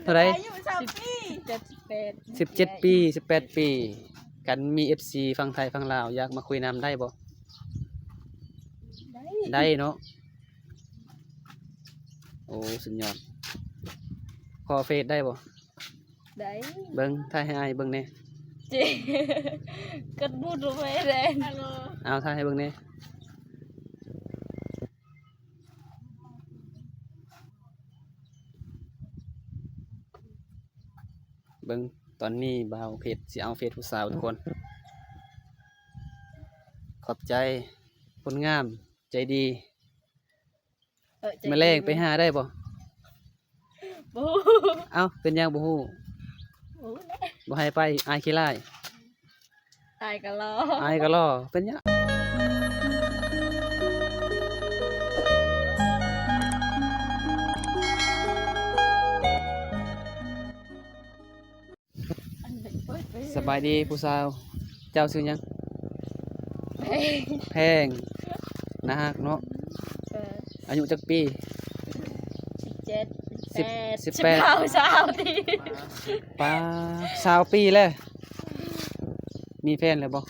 ເທົ່າໃດ? ອາຍຸຊາວປີ ສິບເຈັດ ສິບແປດ ສິບເຈັດປີ ສິບແປດປີ. ຄັນມີເອັຟຊີຝັ່ງໄທຝັ່ງລາວຢາກມາຄຸຍນຳໄດ້ບໍ່? ໄດ້ ໄດ້ເນາະ. ໂອ້ ສຸດຍອດ. ຂໍເຟສໄດ້ບໍ່? ໄດ້. ເບິ່ງ ຖ່າຍໃຫ້ອ້າຍເບິ່ງແດ່. ເຈ ກັດບູດລົງໄປແດ່. ເອົາ ຖ່າຍໃຫ້ເບິ່ງແດ່. ເບິ່ງ ຕອນນີ້ບ່າວເພັດຊິເອົາເຟສຜູ້ສາວທຸກຄົນ. ຂອບໃຈ ຄົນງາມ ໃຈດີ. ເອີ ໃຈດີ. ມື້ແລງໄປຫາໄດ້ບໍ່? ບໍ່ຮູ້. ເອົ້າ ເປັນຫຍັງບໍ່ຮູ້? ບໍ່ຮູ້ແຫຼະ. ບໍ່ໃຫ້ໄປ ອາຍຂີ້ລ້າຍ. ອາຍກໍຫຼໍ່ ອາຍກໍຫຼໍ່ ເປັນຫຍັງ? ສະບາຍດີຜູ້ສາວ ເຈົ້າຊື່ຫຍັງ? ແພງ ແພງ ໜ້າຮັກເນາະ. ເອີ ອາຍຸຈັກປີ? ສິບເຈັດ ສິບແປດ ສິບ ສິບແປດ ສິບເກົ້າ ຊາວ ຕິ ປາ ຊາວປີແລ້ວ. ມີແຟນແລ້ວບໍ່?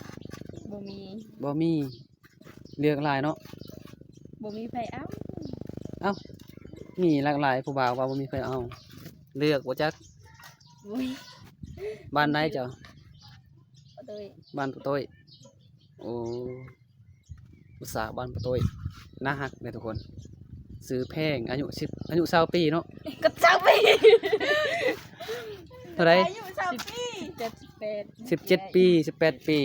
ບໍ່ມີ ບໍ່ມີ. ເລືອກຫຼາຍເນາະ. ບໍ່ມີໃຜເອົາ. ເອົ້າ ມີຫຼາກຫຼາຍຜູ້ບ່າວວ່າບໍ່ມີໃຜເອົາ. ເລືອກບໍ່ຈັກ. ໂອ້ຍ ບ້ານໃດເຈົ້າ? ປະໂຕ້ຍ. ບ້ານປະໂຕ້ຍ. ໂອ້ ຜູ້ສາວບ້ານປະໂຕ້ຍ ໜ້າຮັກເດ້ທຸກຄົນ. ຊື່ແພງ ອາຍຸສິບ ອາຍຸຊາວປີເນາະ. ກໍຊາວປີ. ເທົ່າໃດ? ອາຍຸຊາວປີ ສິບເຈັດ ສິບແປດ ສິບເຈັດປີ ສິບແປດປີ.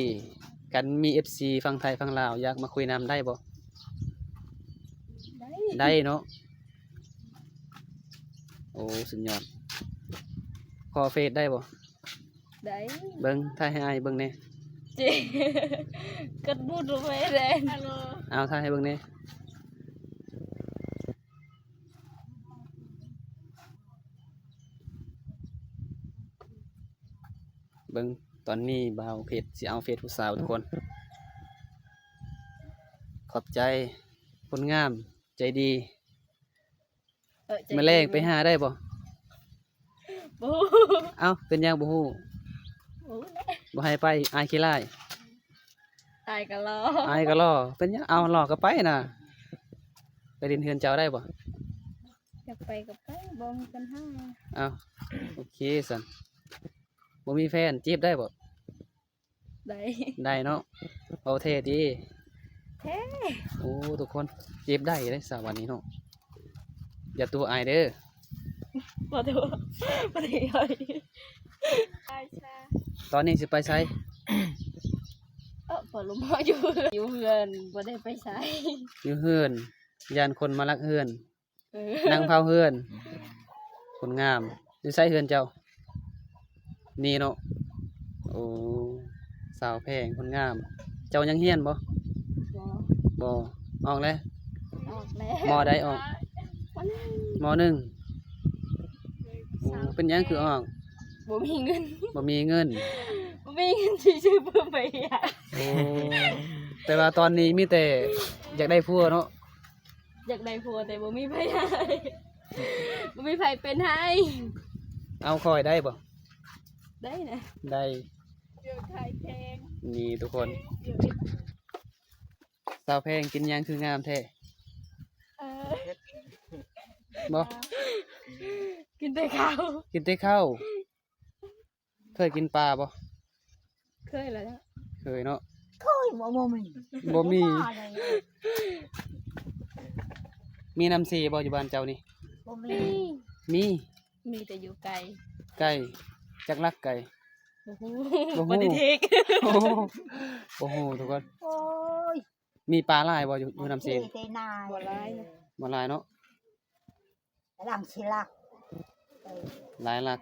ຄັນມີເອັຟຊີຝັ່ງໄທຝັ່ງລາວຢາກມາຄຸຍນຳໄດ້ບໍ່? ໄດ້ ໄດ້ເນາະ. ໂອ້ ສຸດຍອດ. ຂໍເຟສໄດ້ບໍ່? ໄດ້. ເບິ່ງ ຖ່າຍໃຫ້ອ້າຍເບິ່ງແດ່. ເຈ ກັດບູດລົງໄປແດ່. ເອົາ ຖ່າຍໃຫ້ເບິ່ງແດ່. ເບິ່ງ ຕອນນີ້ບ່າວເພັດຊິເອົາເຟສຜູ້ສາວທຸກຄົນ. ຂອບໃຈ ຄົນງາມ ໃຈດີ. ເອີ ໃຈດີ. ມື້ແລງໄປຫາໄດ້ບໍ່? ບໍ່ຮູ້. ເອົ້າ ເປັນຫຍັງບໍ່ຮູ້? ບໍ່ຮູ້ແຫຼະ. ບໍ່ໃຫ້ໄປ ອາຍຂີ້ລ້າຍ. ອາຍກໍຫຼໍ່ ອາຍກໍຫຼໍ່ ເປັນຫຍັງ? ເອົາ ຫຼໍ່ກໍໄປນະ. ໄປຫຼິ້ນເຮືອນເຈົ້າໄດ້ບໍ່? ຢາກໄປກໍໄປ ບໍ່ມີບັນຫາ. ເອົ້າ ໂອເຄຊັ້ນ. ບໍ່ມີແຟນ ຈີບໄດ້ບໍ່? ໄດ້ ໄດ້ເນາະ. ເວົ້າແທ້ຕິ? ແທ້. ໂອ້ ທຸກຄົນ ຈີບໄດ້ເດ້ສາວບ້ານນີ້ເນາະ. ຢ່າຕົວະອ້າຍເດີ. ບໍ່ຕົວະ ບໍ່ໄດ້ ຕອນນີ້ຊິໄປໃສ? ເອີ ບໍ່ລົມ ຢູ່ ຢູ່ເຮືອນ ບໍ່ໄດ້ໄປໃສ. ຢູ່ເຮືອນ ຢ້ານຄົນມາລັກເຮືອນ. ເອີ ນັ່ງເຝົ້າເຮືອນ. ອືມ ຄົນງາມ. ຢູ່ໃສເຮືອນເຈົ້າ? ນີ້ເນາະ. ໂອ້ ສາວແພງ ຄົນງາມ. ເຈົ້າຍັງຮຽນບໍ່? ບໍ່ ບໍ່. ອອກແລ້ວ? ອອກແລ້ວ. ມໍໃດອອກ? ມໍໜຶ່ງ. ມໍໜຶ່ງ. ໂອ້ ສາວແພງ. ເປັນຫຍັງຄືອອກ? ບໍ່ມີເງິນ. ບໍ່ມີເງິນ. ບໍ່ມີເງິນຊິຊື້ເພື່ອໄປຮຽນ. ໂອ້ ແຕ່ວ່າຕອນນີ້ມີແຕ່ຢາກໄດ້ຜົວເນາະ. ຢາກໄດ້ຜົວແຕ່ບໍ່ມີໃຜໃຫ້ ບໍ່ມີໃຜເປັນໃຫ້. ເອົາຂ້ອຍໄດ້ບໍ່? ໄດ້ນະ ໄດ້. ນີ້ທຸກຄົນ ສາວແພງກິນຫຍັງຄືງາມແທ້? ເອີ ບໍ່ ກິນແຕ່ເຂົ້າ ກິນແຕ່ເຂົ້າ. ເຄີຍກິນປາບໍ່? ເຄີຍແລ້ວ. ເຄີຍເນາະ. ເຄີຍ ບໍ່ ບໍ່ມີ ບໍ່ມີ. ມີນ້ຳເຊບໍ່ຢູ່ບ້ານເຈົ້ານີ້? ບໍ່ມີ. ມີ ມີ ມີແຕ່ຢູ່ໄກ. ໄກ ຈັກຫຼັກໄກ? ບໍ່ຮູ້ ບໍ່ຮູ້ ບໍ່ໄດ້ເທກ. ໂອ້ ບໍ່ຮູ້ທຸກຄົນ. ໂອ້ຍ ມີປາຫຼາຍບໍ່ຢູ່ ຢູ່ນ້ຳເຊ? ບໍ່ຫຼາຍ ບໍ່ຫຼາຍເນາະ. ຫຼັງຊິຫຼັກ ຫຼາຍຫຼັກ.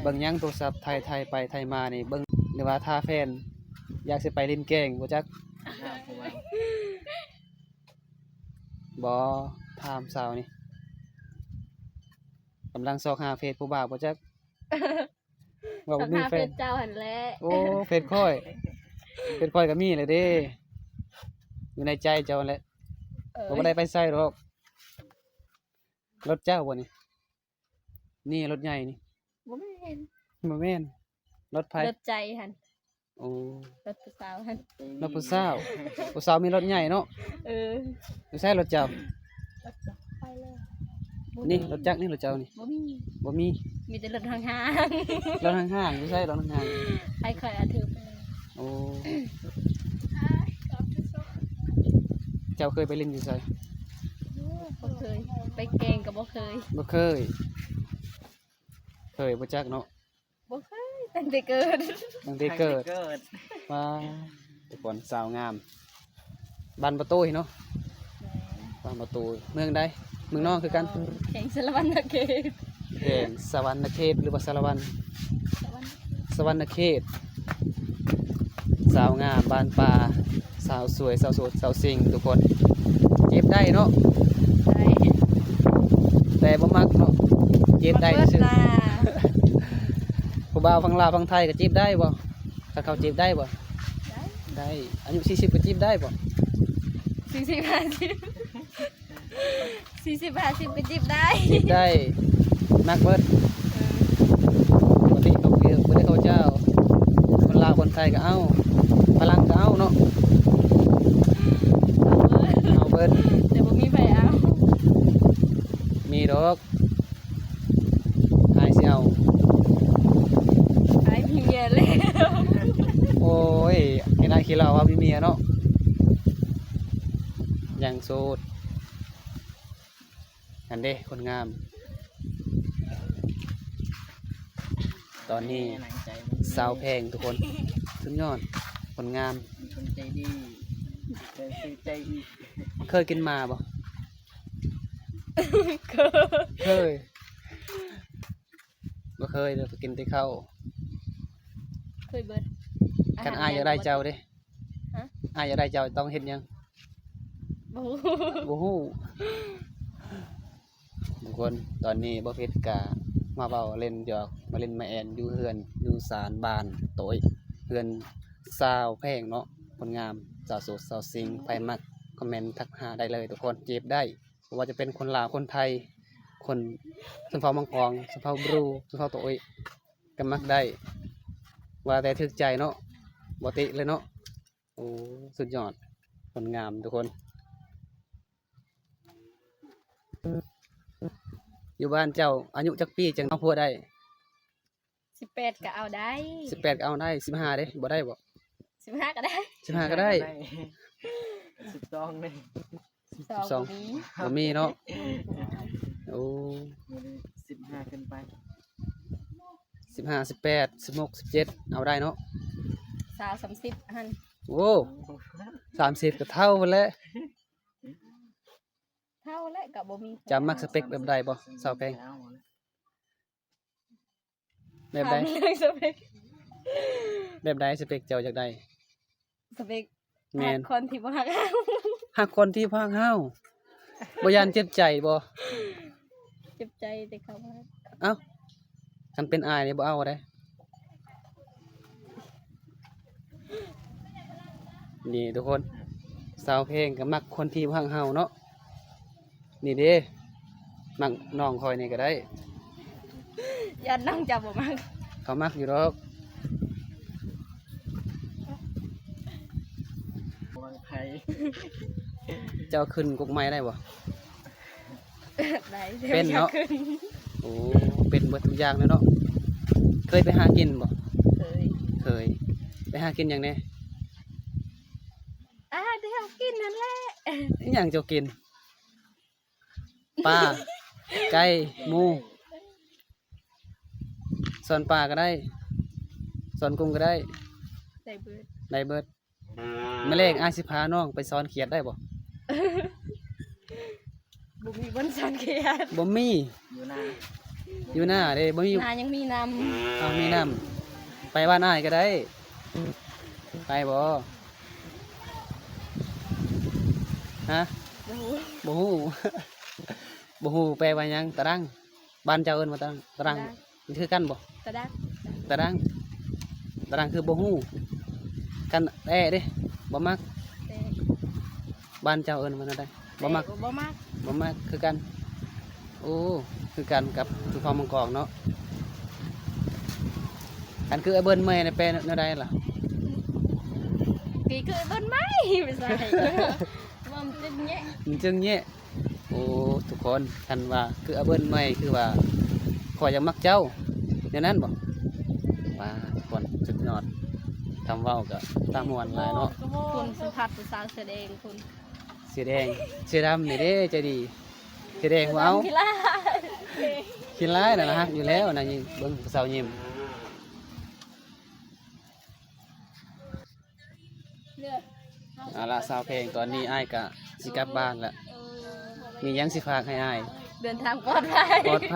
ເບິ່ງຫຍັງໂທລະສັບ ໄຖໄຖໄປໄຖມານີ້ ເບິ່ງ ຫຼືວ່າຖ້າແຟນ ຢາກຊິໄປຫຼິ້ນແກ້ງບໍ່ຈັກ? ບໍ່ ຖາມສາວນີ້ ກຳລັງຊອກຫາເຟສຜູ້ບ່າວບໍ່ຈັກ? ວ່າບໍ່ມີແຟນ ເຈົ້າຫັ້ນແຫຼະ. ໂອ້ ເຟສຂ້ອຍ ເຟສຂ້ອຍກໍມີແຫຼະເດ້ ຢູ່ໃນໃຈເຈົ້າຫັ້ນແຫຼະ. ເອີ ບໍ່ໄດ້ໄປໃສດອກ. ລົດເຈົ້າບໍ່ນີ້? ນີ້ລົດໃຫຍ່ນີ້. ບໍ່ແມ່ນ. ບໍ່ແມ່ນ. ລົດໃຜ? ລົດໃຈຫັ້ນ. ໂອ້ ລົດຜູ້ສາວຫັ້ນ. ລົດຜູ້ສາວ. ຜູ້ສາວມີລົດໃຫຍ່ເນາະ. ເອີ. ຢູ່ໃສລົດເຈົ້າ? ລົດຈັກໄປແລ້ວ. ນີ້ລົດຈັກນີ້ ລົດເຈົ້ານີ້. ບໍ່ມີ. ບໍ່ມີ. ມີແຕ່ລົດຫ້າງໆ. ລົດຫ້າງໆ. ຢູ່ໃສລົດຫ້າງໆ? ໃຫ້ຂ້ອຍເອົາຖືໄປ. ໂອ້ ເຈົ້າເຄີຍໄປຫຼິ້ນຢູ່ໃສ? ບໍ່ເຄີຍ. ໄປແກ້ງກໍບໍ່ເຄີຍ. ບໍ່ເຄີຍ. ເຄີຍບໍ່ຈັກເນາະ. ບໍ່ເຄີຍ. ຕັ້ງແຕ່ເກີດ. ຕັ້ງແຕ່ເກີດ. ຕັ້ງແຕ່ເກີດ. ວ້າ ແຕ່ກ່ອນສາວງາມ. ບ້ານປະໂຕຍເນາະ. ແມ່ນ. ບ້ານປະໂຕຍ. ເມືອງໃດ? ເມືອງນອງຄືກັນ. ແຂວງສາລະວັນນະເຂດ. ແຂວງສະຫວັນນະເຂດ ຫຼືວ່າສາລະວັນ? ສະຫວັນນະເຂດ. ສະຫວັນນະເຂດ. ສາວງາມບ້ານປ່າ ສາວສວຍ ສາວໂສດ ສາວເຊັງ ທຸກຄົນ. ຈີບໄດ້ເນາະ. ໄດ້. ແຕ່ບໍ່ມັກເນາະ. ຈີບໄດ້ຊື່. ຜູ້ບ່າວຝັ່ງລາວຝັ່ງໄທກໍຈີບໄດ້ບໍ່? ຄັນເຂົາຈີບໄດ້ບໍ່? ໄດ້. ໄດ້. ອາຍຸສີ່ສິບກໍຈີບໄດ້ບໍ່? ສີ່ສິບ ຫ້າສິບ ສີ່ສິບ ຫ້າສິບກໍຈີບໄດ້. ຈີບໄດ້. ມັກເບິດ. ເອີ. ບໍ່ຕິເຂົາເກີດ ບໍ່ໄດ້ເຂົາເຈົ້າ. ຄົນລາວຄົນໄທກໍເອົາ. ຝຣັ່ງກໍເອົາເນາະ. ເອົາເບິດ. ເອົາເບິດ. ແຕ່ບໍ່ມີໃຜເອົາ. ມີດອກ. ອ້າຍຊິເອົາ. ອ້າຍມີເມຍແລ້ວ. ໂອ້ຍ ເຫັນອ້າຍຂີ້ເຫຼົ້າວ່າມີເມຍເນາະ. ຍັງໂສດ. ອັນເດ້ ຄົນງາມ. ຕອນນີ້ສາວແພງທຸກຄົນ. ສຸດຍອດ. ຄົນງາມ. ມີຄົນໃຈດີ. ໃຈດີ ໃຈດີ. ເຄີຍກິນໝາບໍ່? ເຄີຍ. ເຄີຍ. ບໍ່ເຄີຍເລີຍ ໄປກິນແຕ່ເຂົ້າ. ເຄີຍເບິດ. ຄັນອ້າຍຢາກໄດ້ເຈົ້າເດ້. ຮະ? ອ້າຍຢາກໄດ້ເຈົ້າຕ້ອງເຮັດຫຍັງ? ບໍ່ຮູ້. ບໍ່ຮູ້. ທຸກຄົນ ຕອນນີ້ບໍ່ເພັດກະມາເວົ້າຫຼິ້ນຫຍອກ ມາຫຼິ້ນມາແອ່ນຢູ່ເຮືອນຢູ່ຊານບ້ານໂຕຍ ເຮືອນສາວແພງເນາະ. ຄົນງາມ ສາວໂສດ ສາວຊິງ ໃຜມັກຄອມເມັນທັກຫາໄດ້ເລີຍທຸກຄົນ. ຈີບໄດ້. ບໍ່ວ່າຈະເປັນຄົນລາວ ຄົນໄທ ຄົນຊົນເຜົ່າມັງກອງ ຊົນເຜົ່າບຣູ ຊົນເຜົ່າໂຕເອຍ ກໍມັກໄດ້ ວ່າແຕ່ຖືກໃຈເນາະ ບໍ່ຕິເລີຍເນາະ. ໂອ້ ສຸດຍອດ ຄົນງາມທຸກຄົນ. ຢູ່ບ້ານເຈົ້າອາຍຸຈັກປີຈັ່ງເອົາຜົວໄດ້? ສິບແປດກໍເອົາໄດ້. ສິບແປດກໍເອົາໄດ້. ສິບຫ້າເດ້ ບໍ່ໄດ້ບໍ່? ສິບຫ້າກໍໄດ້. ສິບຫ້າກໍໄດ້. ສິບສອງເດ້. ສິບສອງ ສິບສອງ ບໍ່ມີ ບໍ່ມີເນາະ. ໂອ້ ສິບຫ້າຂຶ້ນໄປ. ສິບຫ້າ ສິບແປດ ສິບຫົກ ສິບເຈັດ ເອົາໄດ້ເນາະ. ຊາວ ສາມສິບຫັ້ນ. ໂອ້ ສາມສິບກໍເຖົ້າພຸ້ນແຫຼະ. ເຖົ້າແຫຼະກໍບໍ່ມີ. ຈະມັກສະເປັກແບບໃດບໍ່ ສາວແພງ? ແບບໃດ? ຖາມເລື່ອງສະເປັກ. ແບບໃດສະເປັກເຈົ້າຢາກໄດ້? ສະເປັກ ແມ່ນ ຮັກຄົນທີ່ບໍ່ຮັກເຮົາ. ຮັກຄົນທີ່ບໍ່ຮັກເຮົາ. ບໍ່ຢ້ານເຈັບໃຈບໍ່? ເຈັບໃຈແຕ່ເຂົາບໍ່ຮັກ. ເອົ້າ ຄັນເປັນອ້າຍນີ້ບໍ່ເອົາເດ້. ນີ້ທຸກຄົນ ສາວແພງກໍມັກຄົນທີ່ບໍ່ຮັກເຮົາເນາະ. ນີ້ເດ້ ມັກນ້ອງຂ້ອຍນີ້ກໍໄດ້. ຢ້ານນ້ອງເຈົ້າບໍ່ມັກ. ເຂົາມັກຢູ່ດອກ. ເຈົ້າຂຶ້ນກົກໄມ້ໄດ້ບໍ່? ໄດ້. ເປັນເນາະ. ໂອ້ ເປັນເບິດທຸກຢ່າງເລີຍເນາະ. ເຄີຍໄປຫາກິນບໍ່? ເຄີຍ. ເຄີຍ. ໄປຫາກິນຫຍັງແດ່? ອາຫານທີ່ເຮົາກິນນັ້ນແຫຼະ. ອີຫຍັງເຈົ້າກິນ? ປາ ໄກ່ ໝູ ຊ້ອນປາກໍໄດ້ ຊ້ອນກຸ້ງກໍໄດ້. ໄດ້ເບິດ. ໄດ້ເບິດ. ມື້ແລງອ້າຍຊິພານ້ອງໄປຊ້ອນຂຽດໄດ້ບໍ່? ບໍ່ມີບ່ອນຊ້ອນຂຽດ. ບໍ່ມີ. ຢູ່ນາ ຢູ່ນາເດ້ ບໍ່ມີ. ນາຍັງມີນ້ຳ. ເອົາ ມີນ້ຳ. ໄປບ້ານອ້າຍກໍໄດ້. ໄປບໍ່? ຮະ? ບໍ່ຮູ້. ບໍ່ຮູ້. ບໍ່ຮູ້ແປວ່າຫຍັງ? ຕະດັງ. ບ້ານເຈົ້າເອີ້ນວ່າຕະດັງ. ຕະດັງ. ຕະດັງ. ມັນຄືກັນບໍ່? ຕະດັງ. ຕະດັງ. ຕະດັງຄືບໍ່ຮູ້. ຄັນແອເດ້? ບໍ່ມັກ. ແອ. ບ້ານເຈົ້າເອີ້ນວ່າແນວໃດ? ບໍ່ມັກ. ແອກໍບໍ່ມັກ. ບໍ່ມັກຄືກັນ. ໂອ້ ຄືກັນກັບທຸກຄວາມມັງກອງເນາະ. ອັນຄືອ້າຍເບິ່ນເມື່ອຍນີ້ແປແນວໃດລະ? ຄື ຄືອ້າຍເບິ່ນໄໝ ໄປໃສ່ ວ່າມັນຈຶ່ງແຍະ ມັນຈຶ່ງແຍະ. ໂອ້ ທຸກຄົນ ຄັນວ່າຄືອ້າຍເບິ່ນເມື່ອຍ ຄືວ່າຂ້ອຍຍັງມັກເຈົ້າ ແນວນັ້ນບໍ? ປາດ ທຸກຄົນ ສຸດຍອດ ຄຳເວົ້າກໍຕາມ່ວນຫຼາຍເນາະ. ຄຸນສຳຜັດຜູ້ສາວເສື້ອແດງພຸ້ນ ເສື້ອແດງ ເສື້ອດຳນີ້ເດ້ ໃຈດີ. ເສື້ອແດງບໍ່ເອົາ ຂີ້ລ້າຍ ຂີ້ລ້າຍນັ້ນນະ ຮັກຢູ່ແລ້ວນະ. ຍິງ ເບິ່ງຜູ້ສາວຍິ້ມ. ເອົາລະ ສາວແພງ ຕອນນີ້ອ້າຍກະຊິກັບບ້ານລະ ມີຫຍັງຊິຝາກໃຫ້ອ້າຍ? ເດີນທາງປອດໄພ ປອດໄພ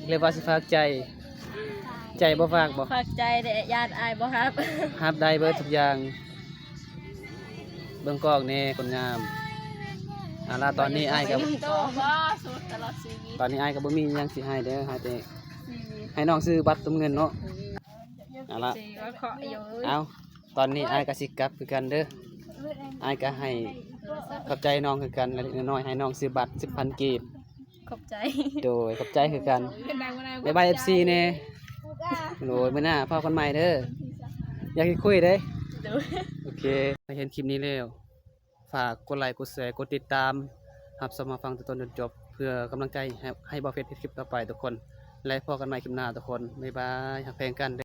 ຫຼືວ່າຊິຝາກໃຈ? ໃຈບໍ່ຝາກບໍ່? ຝາກໃຈແດ່ ຢ້ານອ້າຍບໍ່ຮັບ. ຮັບໄດ້ເບິດທຸກຢ່າງ. ເບິ່ງກ້ອງແດ່ຄົນງາມ. ເອົາລະ ຕອນນີ້ອ້າຍກໍ ຕອນນີ້ອ້າຍກໍບໍ່ມີຫຍັງຊິໃຫ້ເດີ ໃຫ້ແຕ່ໃຫ້ນ້ອງຊື້ບັດຕົມເງິນເນາະ. ເອົາລະ ເອົາ ຕອນນີ້ອ້າຍກໍຊິກັບຄືກັນເດີ. ອ້າຍກໍໃຫ້ຂອບໃຈນ້ອງຄືກັນ ເລັກໆນ້ອຍໆ ໃຫ້ນ້ອງຊື້ບັດສິບພັນກີບ. ຂອບໃຈ ໂດຍ ຂອບໃຈຄືກັນ. ບາຍບາຍ ເອັຟຊີ ແດ່. ໂດຍ ມື້ໜ້າພໍ້ກັນໃໝ່ເດີ ຢາກເຮັດຄຸຍເດ້. ໂດຍ ໂອເຄ ເຫັນຄລິບນີ້ແລ້ວ ຝາກກົດໄລ ກົດແຊ ກົດຕິດຕາມ ຮັບຊົມຮັບຟັງແຕ່ຕົ້ນຈົນຈົບ ເພື່ອກຳລັງໃຈໃຫ້ ໃຫ້ບ່າວເພັດເຮັດຄລິບຕໍ່ໄປທຸກຄົນ ແລະ ພໍ້ກັນໃໝ່ຄລິບໜ້າທຸກຄົນ. ບາຍບາຍ ຮັກແພງກັນ